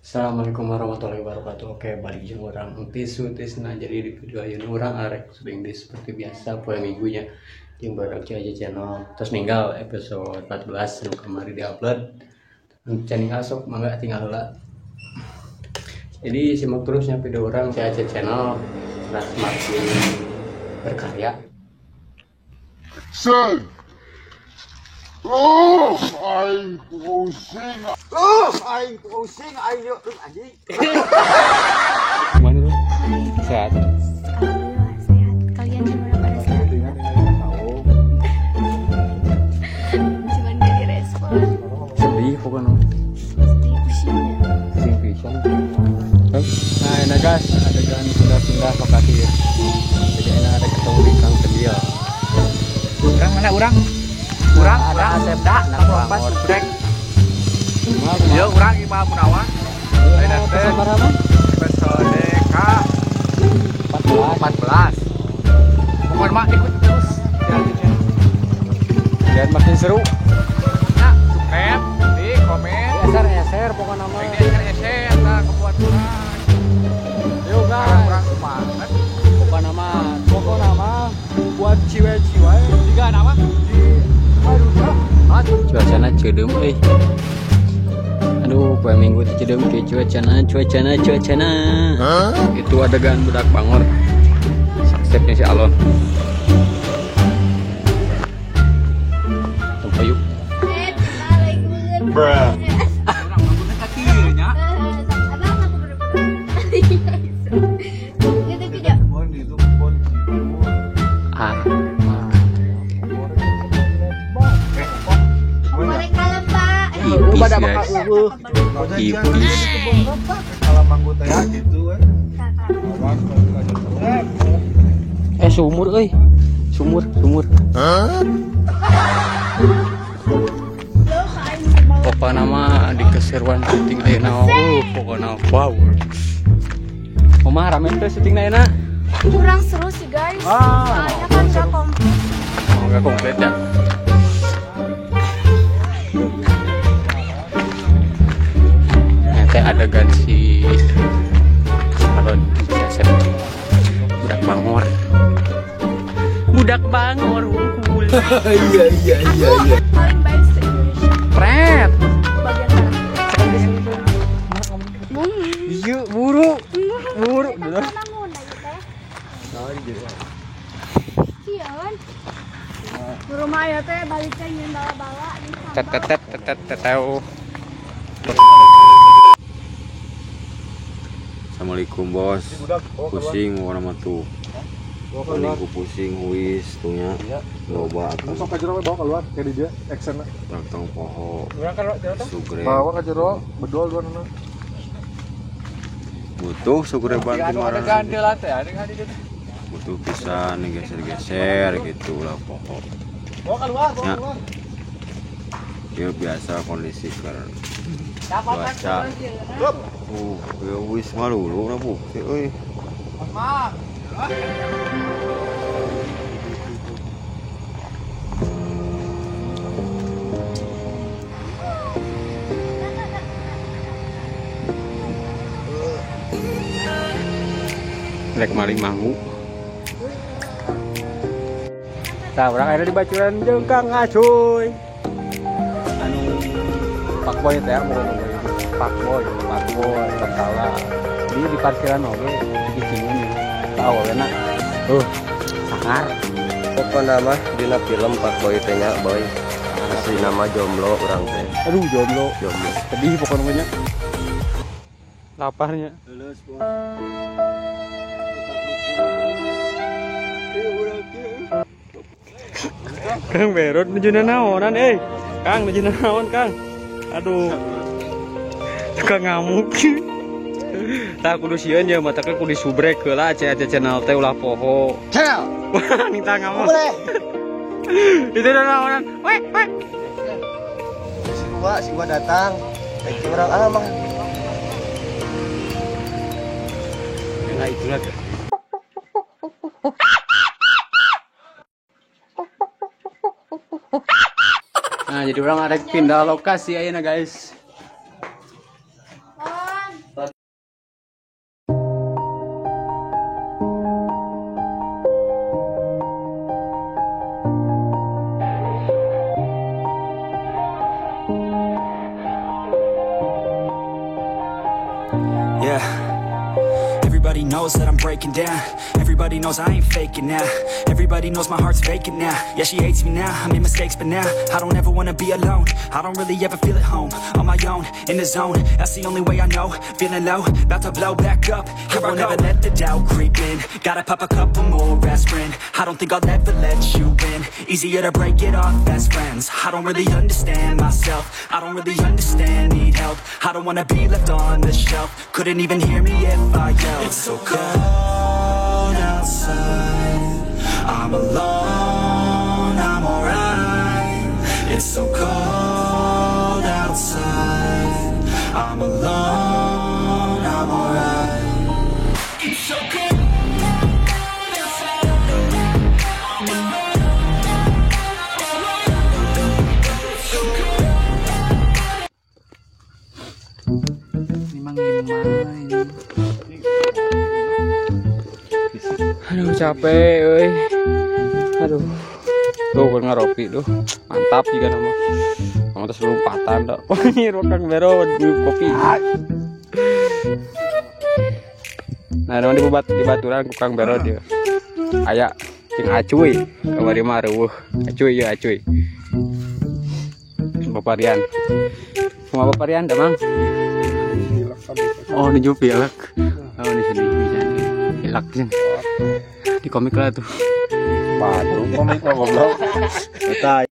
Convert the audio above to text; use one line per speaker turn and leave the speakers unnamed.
Assalamualaikum warahmatullahi wabarakatuh. Oke, balik jeung urang Tisu Tisna. Jadi di video ayeuna urang arek syuting di seperti biasa poe minggunya jeung barudak aja channel. Terus ninggal episode 14 nu kamari diupload. Can ninggal sok mangga tinggal heula. Jadi simak terusnya video urang CAC channel ras makin berkarya.
Sen. Oh, aing pusing. Oh, aing pusing, aing yuk anjing.
Gimana lu? Sehat.
Alhamdulillah sehat. Kalian gimana pada sehat? Cuman gak direspon.
Sedih pokoknya.
Sedih pusing ya.
Pusing pisan. Nah, enak guys, adegan sudah pindah lokasi ya. Jadi enak ada ketemu di Kang Kedil.
Urang mana urang? Urang, urang Asep da, pas break. Yo urang Imam Munawar. Episode K 14. Pokoknya mah ikut terus.
Biar makin seru.
Nah, subscribe, di komen,
SR pokoknya mah.
Di SR nah kebuat urang.
Yo guys,
urang semangat.
Pokoknya mah buat ciwe-ciwe
tiga nama di
cuacana ceudeum euy. Aduh, poe minggu teh ceudeum kieu cuacana. Huh? Itu adegan budak bangor. Saksepnya si Alon. Tempo yuk.
Bruh.
Ah. Ipis guys, ipis. Sumur euy. Sumur. Pokona mah di keseruan syuting ayeuna. Oh, pokona wow. Omah rame teh syuting ayeuna.
Kurang seru sih guys. Soalnya kan enggak komplit.
Oh, enggak komplit ya. Teh adegan si Alon si Asep budak bangor unggul.
Iya.
Paling baik se Indonesia.
Pret
bagian mana?
Iya, buru dulu.
Buru mah ya teh balik teh nyeun bala-bala.
Tet tet tet tet.
Assalamualaikum bos, pusing warna matu, mending ku pusing huis tuhnya, loba atau
sok kajero bawa keluar kayak dia action
tong poho, sugre,
bawa kajero bedol dua nana,
butuh sugre bantu marah, butuh pisan nih geser-geser gitu lah poho, ya, ya biasa kondisi ker cuaca. Ya wis ngalulu na bukti euy.
Rek maling mangu. Tah urang aya di bacuran jeung Kang Acuy. Anu Pak Boy teh mau Pak Boy pertama di parkiran oge di cingun tahu enak sangar
pokona mah dina film Pak Boy teh nya boy asli nama jomblo urang teh.
Aduh jomblo sedih pokona nya laparnya. Kang Berot nuju naonan euy. Kang nuju naon Kang. Aduh. Suka ngamuk. Tah kudu sieun ya mata kudu subrek heula CAC channel teh ulah poho.
Channel.
Wah, minta ngamuk.
Boleh.
Itu udah naonan. Weh, weh.
Si gua datang. Kayak urang ah mah.
Nah, itulah. Nah, jadi orang arek pindah lokasi ayeuna guys.
Yeah. Everybody knows that I'm breaking down. Everybody knows I ain't faking now. Everybody knows my heart's vacant now. Yeah, she hates me now, I made mistakes, but now I don't ever wanna be alone. I don't really ever feel at home. On my own, in the zone, that's the only way I know. Feeling low, about to blow back up. Here I won't ever let the doubt creep in. Gotta pop a couple more aspirin. I don't think I'll ever let you in. Easier to break it off best friends. I don't really understand myself. I don't really understand, need help. I don't wanna be left on the shelf. Couldn't even hear me if I yelled. It's so cold outside. I'm alone, I'm alright. It's so cold outside. I'm alone, I'm alright. It's so cold outside. I'm alone. It's so cold.
Ini mah gimana?
Aduh capek euy. Aduh. Tuh keur ngaropi tuh. Mantap juga nama. Kamu terus lompatan dak. Anjir Kang Bero kopi. Nah, namanya di baturan ku Kang Bero dia. Aya cing acuy kamari mah reueuh. Acuy ya acuy. Bapak Rian. Kumaha Bapak Rian damang? Oh, di jupi alak. Oh, di sini bisa. Ilak sih. Di komik lah tuh.
Waduh, komik mah goblok. Eta.